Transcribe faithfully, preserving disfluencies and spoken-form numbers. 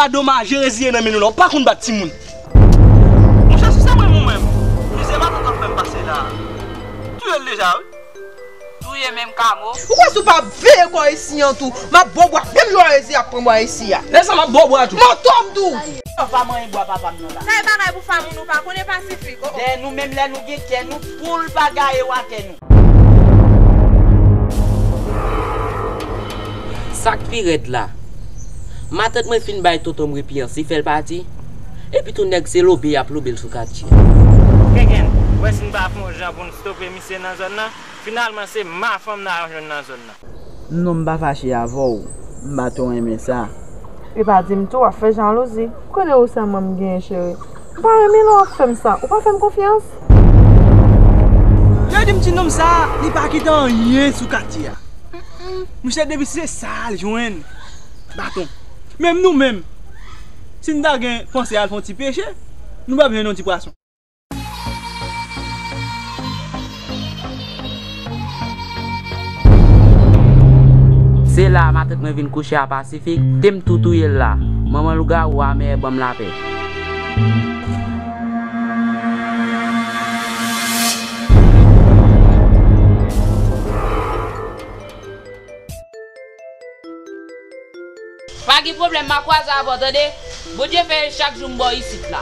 Sa domaje reziye nan men nou la, ou pa konn bat timoun. Monchè, si se mwen, mwen menm, mizè matant ap fè m pase la, touye l deja, wi. Touye menm kamo. Ou kwè si w pa veye kò isi an tou, m ap ba w bwa menm jan reziye ap pran bwa isi a. Lè sa m ap ba w bwa tou. Mòto m tou. Ou pa manyen bwa papa m nan la. Sa e bagay pou fanm ou, nou pa konnen Pasifik. Oh, oh. Dèyè nou menm lè nou gen kè nou, poul pa gaye w atè nou. Sa k pi rèd la, matant mwen fin bay tonton m repi an, si fè l pati. Epi tou nèg se lobe y ap lobe l sou katye a. Kenken, ou wè si n pa fè yon jan pou n stope misye nan zòn nan, finalman se ma fanm n a jwenn nan zòn nan. Non, m pa fache avè w. M pa twò renmen sa. Epa di m tou w ap fè jalouzi. Ou konnen ou sèlman m genyen, cheri. M pa renmen lè w ap fè m sa. Ou pa fè m konfyans. Yo di m ti nonm sa a, li pa kite anyen sou katye a. Monchè, depi se sa l jwenn, baton. Menm nou menm, si n ta gen panse al fè yon ti peche, nou p ap jwenn yon ti pwason. Se la matant mwen vin kouche a Pasifik, te m tou touye l la. Manman lougawou a mèyè ban m lapè. Pa gen pwoblèm, m a kwaze avè w, tande? Bondye fè e chak jou m bò isit la.